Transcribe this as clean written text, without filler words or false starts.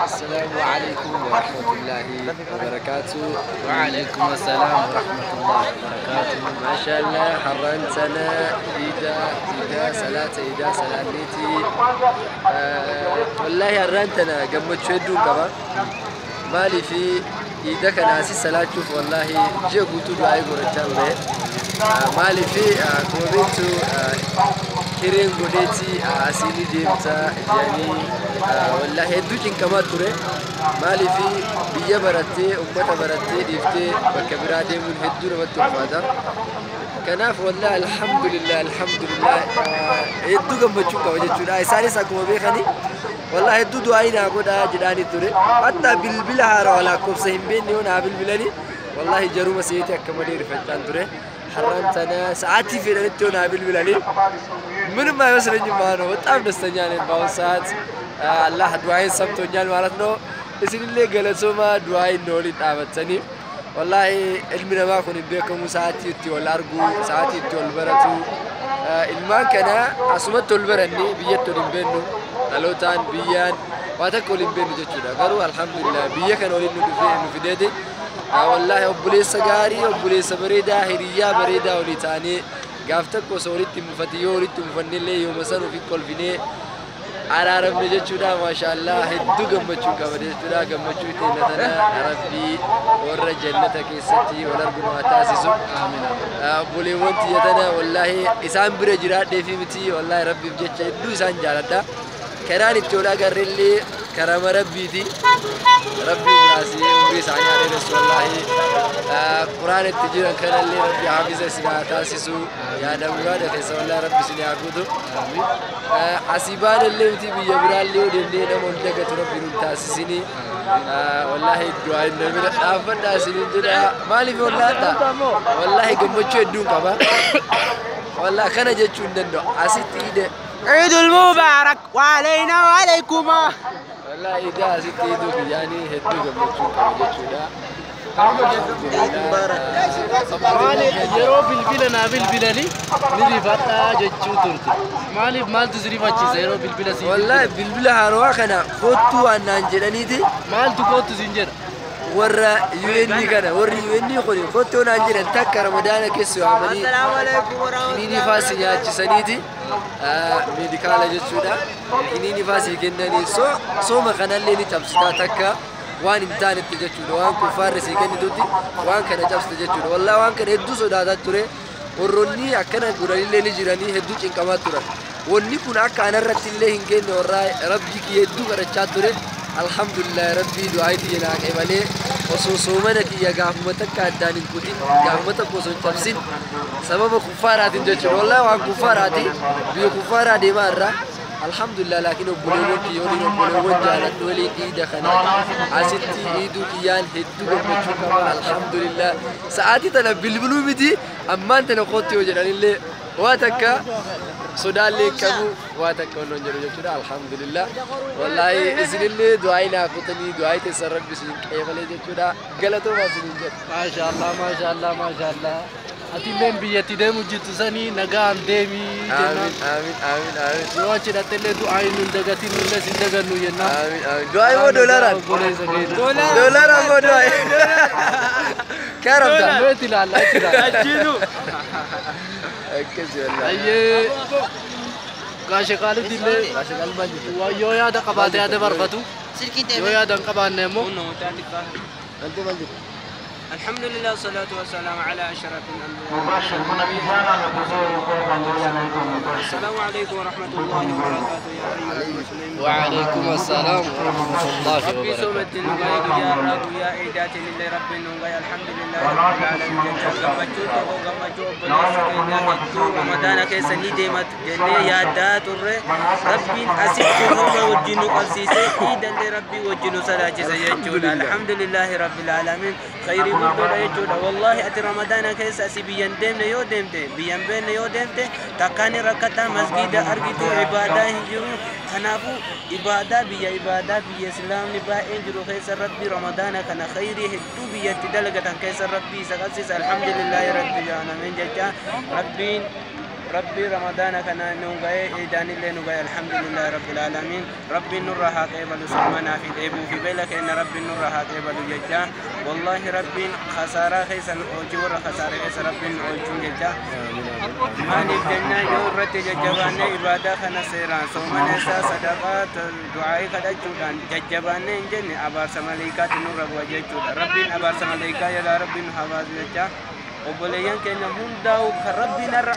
السلام عليكم ورحمة الله وبركاته. وعليكم السلام ورحمة الله وبركاته. ما شاء الله har'aan tana iida iida salaata iidaa salaanneeti. Wallaahi har'aan tana gammachuu hedduun qaba. Maaliif iida kana asi salaachuuf wallaahi ji'a guutuu du'aa'ii godhachaa ture. Maaliif akkuma beektu hireen godheeti asii ni deemta jedhanii wallaahi hedduu cinqamaa ture. Maaliif biyya barattee ummata barattee dhiiftee bakka biraa deemuun hedduu namatti ulfaata. Kanaaf wallaahi alhamdulillah alhamdulillah hedduu gammachuu qaba jechuudha. Isaanis akkuma beekani wallaahi hedduu du'aa'ii naa godhaa jedhaanii ture. Hatta bilbila haarawaa lakkoofsa hin beekne yoo naa bilbilani wallaahi jaruma seeti akka malee rifachaan ture. Har'aan tana sa'aatii fedhanitti yoo naa bilbilani ምንም አይመስለኝም ማለት ነው። በጣም ደስተኛ ነኝ በአሁን ሰዓት። አላህ ዱዓዬን ሰምቶኛል ማለት ነው። Isinillee galatoomaa du'aayin na waliin dhaabattanii. Wallaahi ilmi namaa kun hin beekamu sa'aatii itti wal argu, sa'aatii itti wal baratu. Ilmaan kana asumatti wal baranne biyyatti wal hin beennu. Dhalootaan biyyaan waa takka wal hin beennu jechuudha. Garuu alhamdulillah biyya kana waliin nu dhufee nu fideeti. Wallaahi obboleessa gaarii, obboleessa bareedaa, hiriyyaa bareedaa walii ta'anii gaaf tokko osoo walitti mufate yoo walitti mufannellee yooma san ofi kolfinee araaramne jechuudha. Maashaallah hedduu gammachuu qaba jechuudha. Gammachuu teenya tana Rabbii warra jannata keessatti wal argu nu haa taasisu. Obboleewwan tiyya tana wallaahi isaan bira jiraadhee fi miti wallaahi Rabbiif jecha hedduu isaan jaaladha. Karaan itti ol agarrellee karama Rabbiiti. Rabbi biraasii umrii isaanii haa dheeressu wallaahi. Quraan itti jiran kanallee Rabbi hafiza isin haa taasisu. Yaada muraada keessa wallaahi Rabbi isin haa guutu. Asii baanallee miti biyya biraallee yoo deemnee nama ol dagatu Rabbi nun taasisini. Wallaahi du'aa hin bira dhaabbadhaa isiniin jedha. Maaliif wallaahi wallaahi gammachuu hedduun qaba. Wallaahi kana jechuu hin danda'u. Asitti iide عيد المبارك وعلينا وعليكم. Wallaahi iidaa asitti iiduu kiyyaanii hedduu gammachuu qaba jechuudha. Maaliif yeroo bilbila naa bilbilani ni rifadhaa jechuu turte? Maaliif maaltu si rifachiisa yeroo bilbila si Wallaahi bilbila haarawaa kana kottuu waan naan jedhaniiti. Maaltu kottu siin jedha? Warra UN kana warri UN kun kottuu naan jedhan takka Ramadaana keessa waamanii السلام عليكم ورحمة kiniinii faa si nyaachisaniiti meedikaala jechuudha. Kiniinii faa si kennanii sooma kanallee ni cabsitaa takka waan hin taanetti jechuudha. Waan kuffaarri si kennitutti waan kana cabsite jechuudha. Wallaahi waan kana hedduu sodaataa ture. Warroonni akkana godhanillee ni jiranii hedduu cinqamaa turan. Wanni kun akka anarratti illee hin kenne warraa Rabbii kiyya hedduu kadhachaa ture. Alhamdulillah Rabbii du'aa kiyya naa qeebalee osoo soomana kiyya gaafuma takka addaan hin kutin gaafuma tokko osoo hin cabsin sababa kuffaaraatiin jechuudha. Wallaahi waan kuffaaraati biyya kuffaaraa deemaa irraa. Alhamdulillah laakiin obboleewwan kiyya waliin obboleewwan jaaladhu waliin iida kana asitti iiduu kiyyaan hedduu gammachuu qaba. Alhamdulillah sa'aatii tana bilbiluu miti ammaan tana kootti yoo jedhanillee waa takka sodaallee hin qabu waa takka wannoon jedhu jechuudha. Alhamdulillah wallaahi isinillee du'aa naa kutanii du'aa teessan Rabbi isin qeebalee jechuudha. Galatoomaa isiniin jedha. Maashaallah maashaallah maashaallah. Atilleen biyyatti deemu jirtu sanii nagaan deemii jennaan. Aamin aamin aamin aamin. Yoo achi hidhattellee du'aa hin dagatin nullee sin dagannu jennaan. Aamin aamin. Du'aa immoo doolaaraan. Obboleessa keenya. Doolaaraan moo du'aa? Karamta. Mee itti ilaalla itti ilaalla. Akkasi wallaahi. Ayyee gaashe qaalitti illee Gaashe maal jirta? Yoo yaada qabaate yaada barfatu yoo yaada hin qabaanne immoo Wanti maal jirta? الحمد لله والصلاة والسلام على أشرف الأنبياء. السلام عليكم ورحمة الله وبركاته يا أيها المسلمين. وعليكم السلام ورحمة الله ربي وبركاته. سومت نغاي يا رب يا إيدات لله ربي نغاي الحمد لله رب العالمين jecha gammachuu tokko gammachuu obboleessa keenya hedduu Ramadaana keessa ni deemat jennee yaaddaa turre Rabbiin asitti rooma wajjin nu qabsiise iidallee Rabbii wajjin nu salaachise jechuudha. Alhamdulillahi rabbil aalamiin khayrii guddoodha jechuudha. Wallaahi ati Ramadaana keessa asii biyyan deemne yoo deemte biyyan beenne yoo deemte takkaan rakkataa masgiida argitu ibaadaa hin jiru. Kanaafuu ibaadaa biyya ibaadaa biyya islaamni baay'een jiru keessa Rabbi Ramadaana kana khayrii hedduu biyyatti dalagatan keessa Rabbi isa qabsiisa. Alhamdulillahi rabbil aalamiin jecha Rabbiin Rabbi ramadaana kana nu ga'ee, iidaanillee nu ga'e. Alhamdulillahi rabbil aalamiin. Rabbiin nurra haa qeebalu. Soomanaa fi dheebuu fi beela keenya Rabbiin nurra haa qeebalu jecha. Wallaahi, Rabbiin khasaaraa keessa nu oolchi, warra khasaaraa keessa Rabbiin nu oolchuun jecha. Maaliif jennaan, yoo irratti jajjabaannee ibaadaa kana seeraan, soomana isaa, sadaqaa, du'aa'ii kadhachuudhaan jajjabaannee hin jenne, abaarsa maleeykaatti nurra bu'a jechuudha. Rabbiin abaarsa maleeykaa jalaa Rabbiin nu haa baasu jecha. Obboleeyyan keenya hundaa'u kan Rabbiin irra